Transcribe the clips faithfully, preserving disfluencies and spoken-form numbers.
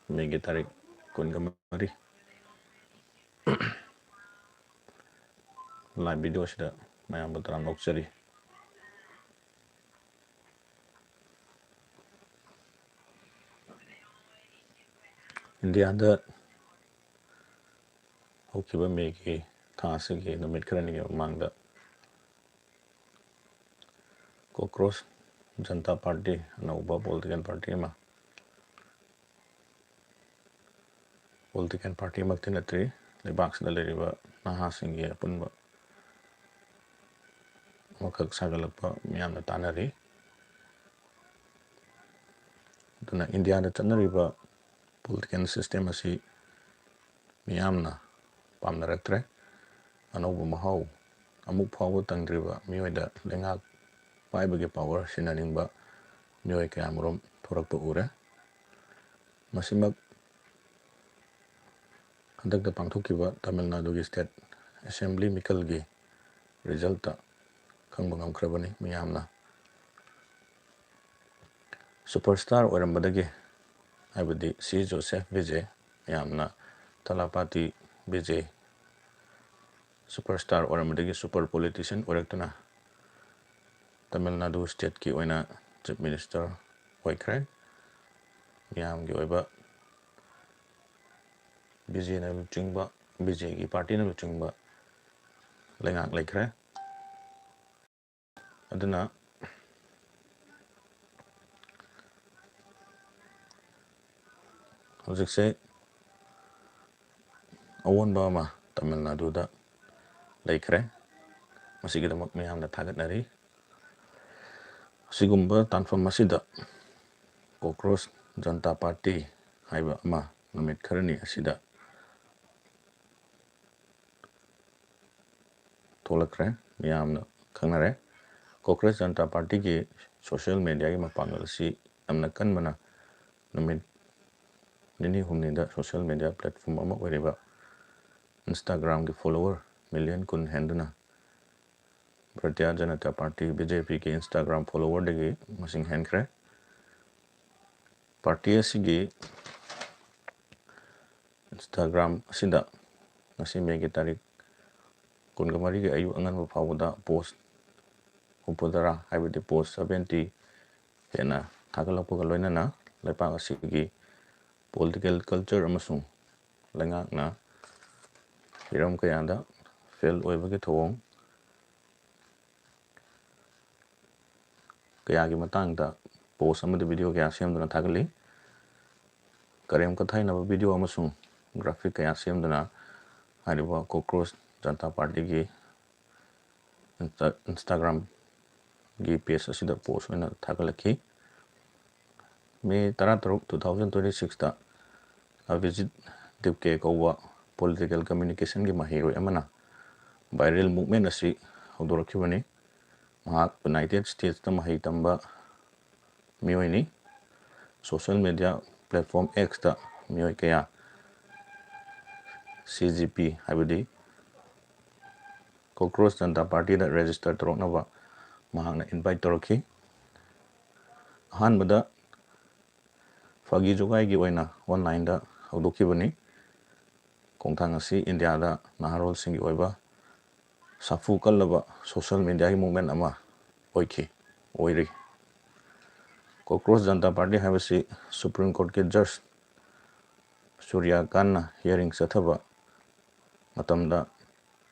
ꯃꯦꯒꯤ ꯇꯥꯔꯤꯛ ꯀꯨꯟꯒ ꯃꯔꯤ꯫ Live video ꯁꯤꯗ ꯃꯌꯥꯝꯕꯨ ꯇꯔꯥꯝꯅ ꯑꯣꯛꯆꯔꯤ꯫ ꯏꯟꯗꯤꯌꯥꯗ ꯍꯧꯈꯤꯕ ꯃꯦꯒꯤ ꯊꯥ ꯑꯁꯤꯒꯤ ꯅꯨꯃꯤꯠ ꯈꯔꯅꯤꯒꯤ ꯃꯃꯥꯡꯗ ꯀꯣꯀ꯭ꯔꯣꯁ ꯖꯟꯇꯥ ꯄꯥꯔꯇꯤ, ꯑꯅꯧꯕ political party ꯑꯃ, political party ꯃꯛꯇꯤ ꯅꯠꯇ꯭ꯔꯤ, ꯂꯩꯕꯥꯛꯁꯤꯗ ꯂꯩꯔꯤꯕ ꯅꯍꯥꯁꯤꯡꯒꯤ ꯑꯄꯨꯟꯕ ꯑꯃꯈꯛ ꯁꯥꯒꯠꯂꯛꯄ ꯃꯤꯌꯥꯝꯅ ꯇꯥꯟꯅꯔꯤ꯫ ꯑꯗꯨꯅ ꯏꯟꯗꯤꯌꯥꯗ ꯆꯠꯅꯔꯤꯕ political system ꯑꯁꯤ ꯃꯤꯌꯥꯝꯅ ꯄꯥꯝꯅꯔꯛꯇ꯭ꯔꯦ꯫ ꯑꯅꯧꯕ ꯃꯍꯥꯎ, ꯑꯃꯨꯛ ꯐꯥꯎꯕ ꯇꯪꯗ꯭ꯔꯤꯕ ꯃꯤꯑꯣꯏꯗ ꯂꯩꯉꯥꯛ ꯄꯥꯏꯕꯒꯤ power ꯁꯤꯟꯅꯅꯤꯡꯕ ꯃꯤꯑꯣꯏ ꯀꯌꯥꯃꯔꯨꯝ ꯊꯣꯔꯛꯄ ꯎꯔꯦ꯫ ꯃꯁꯤꯃꯛ ꯍꯟꯗꯛꯇ ꯄꯥꯡꯊꯣꯛꯈꯤꯕ ꯇꯥꯃꯤꯜ ꯅꯥꯗꯨꯒꯤ state assembly ꯃꯤꯈꯜꯒꯤ resultꯇ ꯈꯪꯕ ꯉꯝꯈ꯭ꯔꯕꯅꯤ ꯃꯤꯌꯥꯝꯅ꯫ Superstar ꯑꯣꯏꯔꯝꯕꯗꯒꯤ, ꯍꯥꯏꯕꯗꯤ ꯁꯤ ꯖꯣꯁꯦꯐ ꯕꯤꯖꯦ, ꯃꯌꯥꯝꯅ ꯊꯂꯥꯄꯥꯇꯤ Bijay, superstar ꯑꯣꯏꯔꯝꯕꯗꯒꯤ super politician ꯑꯣꯏꯔꯛꯇꯨꯅ Tamil Nadu stateꯀꯤ ꯑꯣꯏꯅ chief minister ꯑꯣꯏꯈ꯭ꯔꯦ꯫ ꯃꯤꯌꯥꯝꯒꯤ ꯑꯣꯏꯕ ꯕꯤꯖꯦꯅ ꯂꯨꯆꯤꯡꯕ, ꯕꯤꯖꯦꯒꯤ partyꯅ ꯂꯨꯆꯤꯡꯕ ꯂꯩꯉꯥꯛ ꯂꯩꯈ꯭ꯔꯦ꯫ ꯑꯗꯨꯅ ꯍꯧꯖꯤꯛꯁꯦ ꯑꯑꯣꯟꯕ ꯑꯃ ꯇꯥꯃꯤꯜ ꯅꯥꯗꯨꯗ ꯂꯩꯈ꯭ꯔꯦ꯫ ꯃꯁꯤꯒꯤꯗꯃꯛ ꯃꯤꯌꯥꯝꯅ ꯊꯥꯒꯠꯅꯔꯤ꯫ ꯑꯁꯤꯒꯨꯝꯕ ꯇꯥꯟꯐꯝ ꯑꯁꯤꯗ ꯀꯣꯀ꯭ꯔꯣꯁ ꯖꯟꯇꯥ ꯄꯥꯔꯇꯤ ꯍꯥꯏꯕ ꯑꯃ ꯅꯨꯃꯤꯠ ꯈꯔꯅꯤ ꯑꯁꯤꯗ ꯊꯣꯛꯂꯛꯈ꯭ꯔꯦ, ꯃꯤꯌꯥꯝꯅ ꯈꯪꯅꯔꯦ꯫ ꯀꯣꯀ꯭ꯔꯣꯁ ꯖꯟꯇꯥ ꯄꯥꯔꯇꯤꯒꯤ social mediaꯒꯤ ꯃꯄꯥꯡꯒꯜ ꯑꯁꯤ ꯌꯥꯝꯅ ꯀꯟꯕꯅ, ꯅꯨꯃꯤꯠ ꯅꯤꯅꯤ ꯍꯨꯝꯅꯤꯗ social media platform ꯑꯃ ꯑꯣꯏꯔꯤꯕ Instagramꯒꯤ follower million ꯀꯨꯟ ꯍꯦꯟꯗꯨꯅ ꯚꯥꯔꯇꯤꯌꯥ ꯖꯅꯇꯥ ꯄꯥꯔꯇꯤ, BJPꯒꯤ Instagram followerꯗꯒꯤ ꯃꯁꯤꯡ ꯍꯦꯟꯈ꯭ꯔꯦ꯫ Party ꯑꯁꯤꯒꯤ Instagram ꯑꯁꯤꯗ ꯉꯁꯤ ꯃꯦꯒꯤ ꯇꯥꯔꯤꯛ ꯀꯨꯟꯒ ꯃꯔꯤꯒꯤ ꯑꯌꯨꯛ ꯑꯉꯟꯕ ꯐꯥꯎꯕꯗ post ꯍꯨꯝꯐꯨꯇꯔꯥ, ꯍꯥꯏꯕꯗꯤ post seventy ꯍꯦꯟꯅ ꯊꯥꯒꯠꯂꯛꯄꯒ ꯂꯣꯏꯅꯅ ꯂꯩꯄꯥꯛ ꯑꯁꯤꯒꯤ political culture ꯑꯃꯁꯨꯡ ꯂꯩꯉꯥꯛꯅ ꯍꯤꯔꯝ ꯀꯌꯥꯗ fail ꯑꯣꯏꯕꯒꯤ ꯊꯧꯑꯣꯡ ꯀꯌꯥꯒꯤ ꯃꯇꯥꯡꯗ post ꯑꯃꯗꯤ video ꯀꯌꯥ ꯁꯦꯝꯗꯨꯅ ꯊꯥꯒꯠꯂꯤ꯫ ꯀꯔꯦꯝ ꯀꯊꯥꯏꯅꯕ video ꯑꯃꯁꯨꯡ graphic ꯀꯌꯥ ꯁꯦꯝꯗꯨꯅ ꯍꯥꯏꯔꯤꯕ ꯀꯣꯀ꯭ꯔꯣꯁ ꯖꯅꯇꯥ ꯄꯥꯔꯇꯤꯒꯤ Insta-, Instagram ꯒꯤ page ꯑꯁꯤꯗ post ꯑꯣꯏꯅ ꯊꯥꯒꯠꯂꯛꯈꯤ꯫ May ꯇꯔꯥꯇꯔꯨꯛ, two thousand twenty six ꯇ ꯑꯚꯤꯖꯤꯠ ꯗꯤꯞꯀꯦ ꯀꯧꯕ political communication ꯒꯤ ꯃꯍꯩꯔꯣꯏ ꯑꯃꯅ viral movement ꯑꯁꯤ ꯍꯧꯗꯣꯔꯛꯈꯤꯕꯅꯤ꯫ ꯃꯍꯥꯛ United States ꯇ ꯃꯍꯩ ꯇꯝꯕ ꯃꯤꯑꯣꯏꯅꯤ꯫ Social media platform X ꯇ ꯃꯤꯑꯣꯏ ꯀꯌꯥ C G P, ꯍꯥꯏꯕꯗꯤ ꯀꯣꯀ꯭ꯔꯣꯁ ꯖꯅꯇꯥ ꯄꯥꯔꯇꯤꯗ register ꯇꯧꯔꯛꯅꯕ ꯃꯍꯥꯛꯅ invite ꯇꯧꯔꯛꯈꯤ꯫ ꯑꯍꯥꯟꯕꯗ ꯐꯥꯒꯤ ꯖꯨꯒꯥꯏꯒꯤ ꯑꯣꯏꯅ online ꯗ ꯍꯧꯗꯣꯛꯈꯤꯕꯅꯤ꯫ ꯈꯣꯡꯊꯥꯡ ꯑꯁꯤ ꯏꯟꯗꯤꯌꯥꯗ ꯅꯍꯥꯔꯣꯜꯁꯤꯡꯒꯤ ꯑꯣꯏꯕ ꯁꯥꯐꯨ ꯀꯜꯂꯕ social media ꯒꯤ movement ꯑꯃ ꯑꯣꯏꯈꯤ, ꯑꯣꯏꯔꯤ꯫ ꯀꯣꯀ꯭ꯔꯣꯁ ꯖꯅꯇꯥ ꯄꯥꯔꯇꯤ ꯍꯥꯏꯕꯁꯤ Supreme Court ꯀꯤ Judge ꯁꯨꯔ꯭ꯌ ꯀꯥꯟꯅ hearing ꯆꯠꯊꯕ ꯃꯇꯝꯗ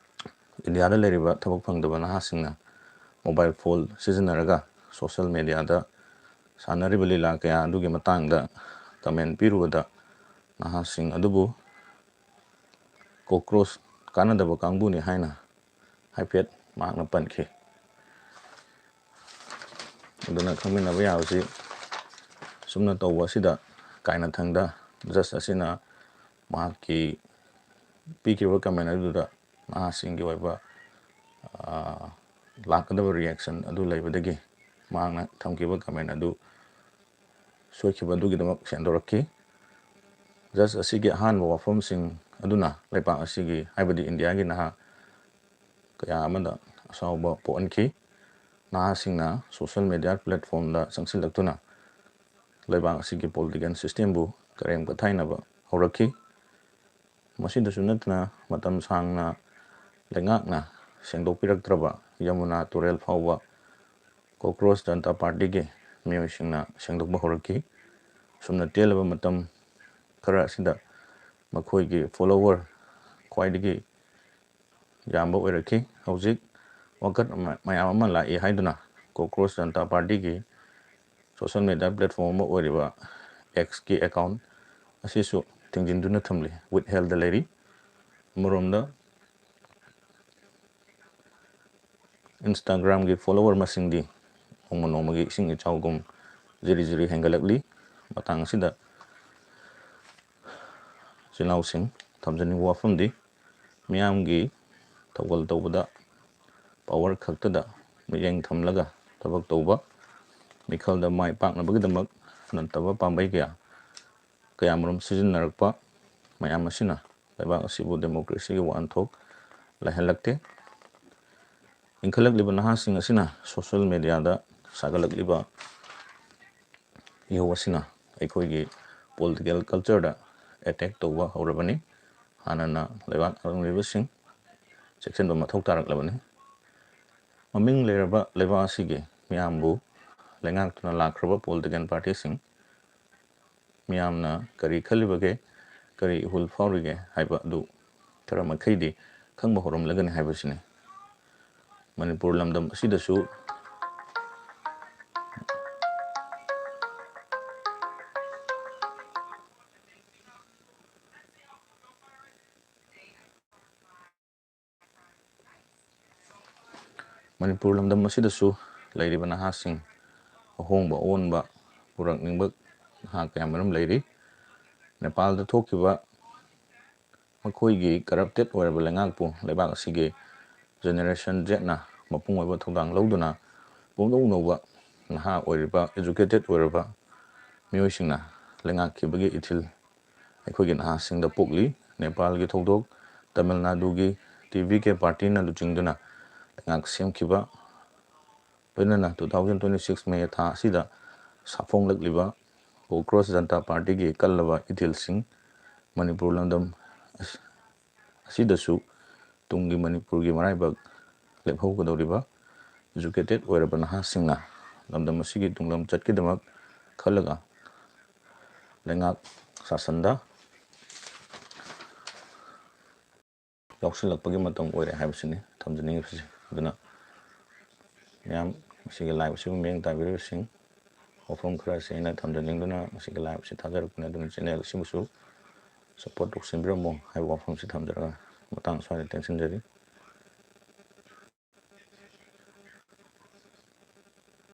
ꯏꯟꯗꯤꯌꯥꯗ ꯂꯩꯔꯤꯕ ꯊꯕꯛ ꯐꯪꯗꯕ ꯅꯍꯥꯁꯤꯡꯅ mobile phone ꯁꯤꯖꯤꯟꯅꯔꯒ social media ꯗ ꯁꯥꯟꯅꯔꯤꯕ ꯂꯤꯂꯥ ꯀꯌꯥ ꯑꯗꯨꯒꯤ ꯃꯇꯥꯡꯗ comment ꯄꯤꯔꯨꯕꯗ ꯅꯍꯥꯁꯤꯡ ꯑꯗꯨꯕꯨ ꯀꯣꯀ꯭ꯔꯣꯁ ꯀꯥꯟꯅꯗꯕ ꯀꯥꯡꯕꯨꯅꯤ ꯍꯥꯏꯅ ꯍꯥꯏꯐꯦꯠ ꯃꯍꯥꯛꯅ ꯄꯟꯈꯤ꯫ ꯑꯗꯨꯅ ꯈꯪꯃꯤꯟꯅꯕ ꯌꯥꯕꯁꯤ ꯁꯨꯝꯅ ꯇꯧꯕ ꯑꯁꯤꯗ ꯀꯥꯏꯅꯊꯪꯗ judge ꯑꯁꯤꯅ ꯃꯍꯥꯛꯀꯤ ꯄꯤꯈꯤꯕ comment ꯑꯗꯨꯗ ꯅꯍꯥꯁꯤꯡꯒꯤ ꯑꯣꯏꯕ, ꯑꯥ, ꯂꯥꯛꯀꯗꯕ reaction ꯑꯗꯨ ꯂꯩꯕꯗꯒꯤ ꯃꯍꯥꯛꯅ ꯊꯝꯈꯤꯕ comment ꯑꯗꯨ ꯁꯣꯏꯈꯤꯕ ꯑꯗꯨꯒꯤꯗꯃꯛ ꯁꯦꯡꯗꯣꯔꯛꯈꯤ꯫ Judge ꯑꯁꯤꯒꯤ ꯑꯍꯥꯟꯕ ꯋꯥꯐꯝꯁꯤꯡ ꯑꯗꯨꯅ ꯂꯩꯄꯥꯛ ꯑꯁꯤꯒꯤ, ꯍꯥꯏꯕꯗꯤ ꯏꯟꯗꯤꯌꯥꯒꯤ ꯅꯍꯥ ꯀꯌꯥ ꯑꯃꯗ ꯑꯁꯥꯎꯕ ꯄꯣꯛꯍꯟꯈꯤ꯫ ꯅꯍꯥꯁꯤꯡꯅ social media platform ꯗ ꯆꯪꯁꯤꯜꯂꯛꯇꯨꯅ ꯂꯩꯕꯥꯛ ꯑꯁꯤꯒꯤ political system ꯕꯨ ꯀꯔꯦꯝ ꯀꯊꯥꯏꯅꯕ ꯍꯧꯔꯛꯈꯤ꯫ ꯃꯁꯤꯗꯁꯨ ꯅꯠꯇꯅ ꯃꯇꯝ ꯁꯥꯡꯅ ꯂꯩꯉꯥꯛꯅ ꯁꯦꯡꯗꯣꯛꯄꯤꯔꯛꯇ꯭ꯔꯕ ꯌꯃꯨꯅꯥ ꯇꯨꯔꯦꯜ ꯐꯥꯎꯕ ꯀꯣꯀ꯭ꯔꯣꯁ ꯖꯅꯇꯥ ꯄꯥꯔꯇꯤꯒꯤ ꯃꯤꯑꯣꯏꯁꯤꯡꯅ ꯁꯦꯡꯗꯣꯛꯄ ꯍꯧꯔꯛꯈꯤ꯫ ꯁꯨꯝꯅ ꯇꯦꯜꯂꯕ ꯃꯇꯝ ꯈꯔ ꯑꯁꯤꯗ ꯃꯈꯣꯏꯒꯤ ꯐꯣꯂꯣꯋꯔ ꯈ꯭ꯋꯥꯏꯗꯒꯤ ꯌꯥꯝꯕ ꯑꯣꯏꯔꯛꯈꯤ꯫ ꯍꯧꯖꯤꯛ ꯋꯥꯀꯠ ꯑꯃ, ꯃꯌꯥꯝ ꯑꯃ ꯂꯥꯛꯏ ꯍꯥꯏꯗꯨꯅ ꯀꯣꯀ꯭ꯔꯣꯁ ꯖꯅꯇꯥ ꯄꯥꯔꯇꯤꯒꯤ ꯁꯣꯁꯦꯜ ꯃꯦꯗꯤꯌꯥ ꯄ꯭ꯂꯦꯠꯐꯣꯝ ꯑꯃ ꯑꯣꯏꯔꯤꯕ ꯑꯦꯛꯁꯀꯤ ꯑꯦꯀꯥꯎꯟ ꯑꯁꯤꯁꯨ ꯊꯤꯡꯖꯤꯟꯗꯨꯅ ꯊꯝꯂꯤ, ꯋꯤꯠꯍꯦꯜꯗ ꯂꯩꯔꯤ꯫ ꯑꯃꯔꯣꯝꯗ ꯏꯟꯁꯇꯥꯒ꯭ꯔꯥꯝꯒꯤ ꯐꯣꯂꯣꯋꯔ ꯃꯁꯤꯡꯗꯤ ꯅꯣꯡꯃ ꯅꯣꯡꯃꯒꯤ ꯏꯁꯤꯡ ꯏꯆꯥꯎꯒꯨꯝ ꯖꯤꯔꯤ ꯖꯤꯔꯤ ꯍꯦꯟꯒꯠꯂꯛꯂꯤ꯫ ꯃꯇꯥꯡ ꯑꯁꯤꯗ ꯏꯆꯤꯜ ꯏꯅꯥꯎꯁꯤꯡ ꯊꯝꯖꯅꯤꯡꯕ ꯋꯥꯐꯝꯗꯤ ꯃꯤꯌꯥꯝꯒꯤ ꯊꯧꯒꯜ ꯇꯧꯕꯗ ꯄꯥꯋꯔ ꯈꯛꯇꯗ ꯃꯤꯠꯌꯦꯡ ꯊꯝꯂꯒ ꯊꯕꯛ ꯇꯧꯕ, ꯃꯤꯈꯜꯗ ꯃꯥꯏ ꯄꯥꯛꯅꯕꯒꯤꯗꯃꯛ ꯅꯠꯇꯕ ꯄꯥꯝꯕꯩ ꯀꯌꯥ, ꯀꯌꯥꯃꯔꯨꯝ ꯁꯤꯖꯤꯟꯅꯔꯛꯄ ꯃꯌꯥꯝ ꯑꯁꯤꯅ ꯂꯩꯕꯥꯛ ꯑꯁꯤꯕꯨ ꯗꯦꯃꯣꯀ꯭ꯔꯦꯁꯤꯒꯤ ꯋꯥꯍꯟꯊꯣꯛ ꯂꯩꯍꯜꯂꯛꯇꯦ꯫ ꯏꯟꯈꯠꯂꯛꯂꯤꯕ ꯅꯍꯥꯁꯤꯡ ꯑꯁꯤꯅ ꯁꯣꯁꯦꯜ ꯃꯦꯗꯤꯌꯥꯗ ꯁꯥꯒꯠꯂꯛꯂꯤꯕ ꯏꯍꯧ ꯑꯁꯤꯅ ꯑꯩꯈꯣꯏꯒꯤ ꯄꯣꯂꯤꯇꯤꯀꯦꯜ ꯀꯜꯆꯔꯗ ꯑꯦꯇꯦꯛ ꯇꯧꯕ ꯍꯧꯔꯕꯅꯤ꯫ ꯍꯥꯟꯅꯅ ꯂꯩꯕꯥꯛ ꯑꯔꯨꯝꯂꯤꯕꯁꯤꯡ ꯆꯦꯛꯁꯤꯟꯕ ꯃꯊꯧ ꯇꯥꯔꯛꯂꯕꯅꯤ꯫ ꯃꯃꯤꯡ ꯂꯩꯔꯕ ꯂꯩꯕꯥꯛ ꯑꯁꯤꯒꯤ ꯃꯤꯌꯥꯝꯕꯨ ꯂꯩꯉꯥꯛꯇꯨꯅ ꯂꯥꯛꯈ꯭ꯔꯕ ꯄꯣꯂꯤꯇꯤꯀꯦꯜ ꯄꯥꯔꯇꯤꯁꯤꯡ ꯃꯤꯌꯥꯝꯅ ꯀꯔꯤ ꯈꯜꯂꯤꯕꯒꯦ, ꯀꯔꯤ ꯏꯍꯨꯜ ꯐꯥꯎꯔꯤꯒꯦ ꯍꯥꯏꯕ ꯑꯗꯨ ꯈꯔ ꯃꯈꯩꯗꯤ ꯈꯪꯕ ꯍꯧꯔꯝꯂꯒꯅꯤ ꯍꯥꯏꯕꯁꯤꯅꯤ꯫ ꯃꯅꯤꯄꯨꯔ ꯂꯝꯗꯝ ꯑꯁꯤꯗꯁꯨ ꯃꯅꯤꯄꯨꯔ ꯂꯝꯗꯝ ꯑꯁꯤꯗꯁꯨ ꯂꯩꯔꯤꯕ ꯅꯍꯥꯁꯤꯡ ꯑꯍꯣꯡꯕ ꯑꯑꯣꯟꯕ ꯄꯨꯔꯛꯅꯤꯡꯕ ꯅꯍꯥ ꯀꯌꯥꯃꯔꯨꯝ ꯂꯩꯔꯤ꯫ ꯅꯦꯄꯥꯜꯗ ꯊꯣꯛꯈꯤꯕ ꯃꯈꯣꯏꯒꯤ ꯀꯔꯞꯇꯦꯠ ꯑꯣꯏꯔꯕ ꯂꯩꯉꯥꯛꯄꯨ ꯂꯩꯕꯥꯛ ꯑꯁꯤꯒꯤ ꯖꯦꯅꯦꯔꯦꯁꯟ ꯖꯦꯠꯅ ꯃꯄꯨꯡ ꯑꯣꯏꯕ ꯊꯧꯗꯥꯡ ꯂꯧꯗꯨꯅ ꯄꯨꯡꯅꯧ ꯅꯧꯕ ꯅꯍꯥ ꯑꯣꯏꯔꯤꯕ, ꯑꯦꯖꯨꯀꯦꯇꯦꯠ ꯑꯣꯏꯔꯕ ꯃꯤꯑꯣꯏꯁꯤꯡꯅ ꯂꯩꯉꯥꯛꯈꯤꯕꯒꯤ ꯏꯊꯤꯜ ꯑꯩꯈꯣꯏꯒꯤ ꯅꯍꯥꯁꯤꯡꯗ ꯄꯣꯛꯂꯤ꯫ ꯅꯦꯄꯥꯜꯒꯤ ꯊꯧꯗꯣꯛ, ꯇꯥꯃꯤꯜ ꯅꯥꯗꯨꯒꯤ ꯇꯤ ꯚꯤ ꯀꯦ ꯄꯥꯔꯇꯤꯅ ꯂꯨꯆꯤꯡꯗꯨꯅ ꯂꯩꯉꯥꯛ ꯁꯦꯝꯈꯤꯕ, ꯂꯣꯏꯅꯅ two thousand twenty six ꯃꯦ ꯊꯥ ꯑꯁꯤꯗ ꯁꯥꯐꯣꯡꯂꯛꯂꯤꯕ ꯀꯣꯀ꯭ꯔꯣꯁ ꯖꯅꯇꯥ ꯄꯥꯔꯇꯤꯒꯤ ꯀꯜꯂꯕ ꯏꯊꯤꯜꯁꯤꯡ, ꯃꯅꯤꯄꯨꯔ ꯂꯝꯗꯝ ꯑꯁꯤꯗꯁꯨ ꯇꯨꯡꯒꯤ ꯃꯅꯤꯄꯨꯔꯒꯤ ꯃꯔꯥꯏꯕꯛ ꯂꯦꯞꯍꯧꯒꯗꯧꯔꯤꯕ educated ꯑꯣꯏꯔꯕ ꯅꯍꯥꯁꯤꯡꯅ ꯂꯝꯗꯝ ꯑꯁꯤꯒꯤ ꯇꯨꯡꯂꯝꯆꯠꯀꯤꯗꯃꯛ ꯈꯜꯂꯒ ꯂꯩꯉꯥꯛ ꯁꯥꯁꯟꯗ ꯌꯥꯎꯁꯤꯜꯂꯛꯄꯒꯤ ꯃꯇꯝ ꯑꯣꯏꯔꯦ ꯍꯥꯏꯕꯁꯤꯅꯤ ꯊꯝꯖꯅꯤꯡꯉꯤꯕꯁꯤ꯫ ꯑꯗꯨꯅ ꯃꯌꯥꯝ ꯃꯁꯤꯒꯤ live ꯑꯁꯤꯕꯨ ꯃꯤꯠꯌꯦꯡ ꯇꯥꯕꯤꯔꯤꯕꯁꯤꯡ, ꯋꯥꯐꯝ ꯈꯔ ꯑꯁꯤ ꯑꯩꯅ ꯊꯝꯖꯅꯤꯡꯗꯨꯅ ꯃꯁꯤꯒꯤ live ꯑꯁꯤ ꯊꯥꯖꯔꯛꯄꯅꯤ꯫ ꯑꯗꯨꯅ channel ꯑꯁꯤꯕꯨꯁꯨ support ꯇꯧꯁꯤꯟꯕꯤꯔꯝꯃꯨ ꯍꯥꯏꯕ ꯋꯥꯐꯝꯁꯤ ꯊꯝꯖꯔꯒ ꯃꯇꯥꯡ ꯑꯁ꯭ꯋꯥꯏꯗ ꯇꯦꯟꯁꯤꯟꯖꯔꯤ꯫